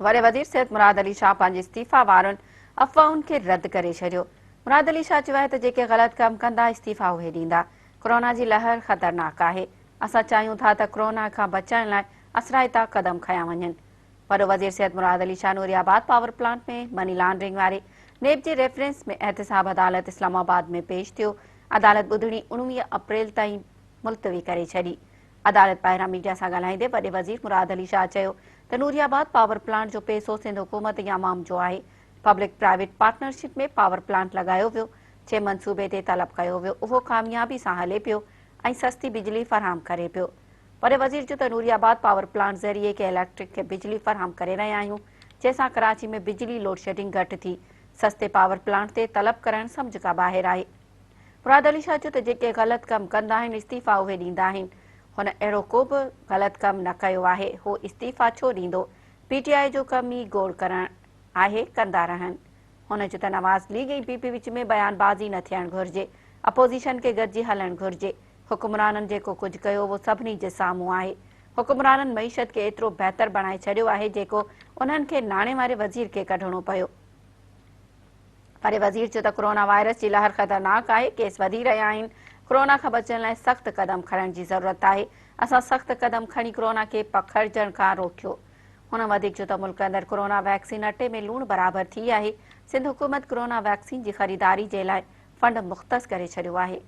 وڏي وزير سيد مراد علي شاهه پنهنجي استعيفيٰ وارن افواهن کي رد ڪري ڇڏيو. مراد علي شاهه چيو آهي ته جيڪي غلط ڪم ڪندا استعيفيٰ اهي ڏيندا. ڪرونا جي لهر خطرناڪ آهي. اسان چاهيون ٿا ته ڪرونا کان بچائڻ لاء اثرائتا قدم کنيا وڃن. وڏو وزير Syed Murad Ali Shah Nooriabad power plant ۾ money laundering واري نيب جي ريفرنس ۾ احتساب عدالت اسلام آباد ۾ پيش ٿيو. عدالت ٻڌڻي 19 اپريل تائين ملتوي ڪري ڇڏي. عدالت ٻاهران ميڊيا سان ڳالهائيندي وڏي وزير مراد علي شاهه چيو ته نوري آباد پاور پلانٽ جو پئسو سنڌ حڪومت ۽ عوام جو آهي، public private partnership ۾ power plant لڳايو ويو، جنهن منصوبي تي طلب ڪيو ويو اهو ڪاميابي سان هلي پيو ۽ سستي بجلي فراهم ڪري پيو. وڏي وزير چيو ته نوري آباد پاور پلانٽ ذريعي ڪي اليڪٽرڪ کي بجلي فراهم ڪري رهيا آهيون، جنهن سان ڪراچي ۾ بجلي لوڊشيڊنگ گهٽ ٿي، سستي پاور پلانٽ تي طلب ڪرڻ سمجهه کان ٻاهر آهي. مراد علي شاهه چيو ته جيڪي غلط ڪم ڪندا آهن استعيفيٰ اهي ڏيندا آهن، هن اهڙو ڪو به غلط ڪم نه ڪيو آهي، هو استعيفيٰ ڇو ڏيندو، پي ٽي آء جو ڪم ئي گوڙ ڪرڻ آهي، ڪندا رهن. هن چيو ته نواز ليگ ۽ پي پي وچ ۾ بيان بازي نه ٿيڻ گهرجي، اپوزيشن کي گڏجي هلڻ گهرجي، حڪمرانن جيڪو ڪجهه ڪيو اهو سڀني جي سامهون آهي، حڪمرانن معيشت کي ايترو بهتر بڻائي ڇڏيو آهي جيڪو انهن کي ناڻي واري وزير کي ڪڍڻو پيو. وڏي وزير چيو ته ڪورونا وائرس جي لهر خطرناڪ آهي، ڪيس وڌي رهيا آهن، ڪورونا کان بچڻ لاء سخت قدم کڻڻ جي ضرورت آهي، اسان سخت قدم کڻي ڪورونا کي پکڙجڻ کان روڪيو. هن وڌيڪ چيو ته ملڪ اندر ڪورونا ويڪسين اٽي ۾ لوڻ برابر ٿي آهي، سنڌ حڪومت ڪورونا ويڪسين جي خريداري جي لاء فنڊ مختص ڪري ڇڏيو آهي.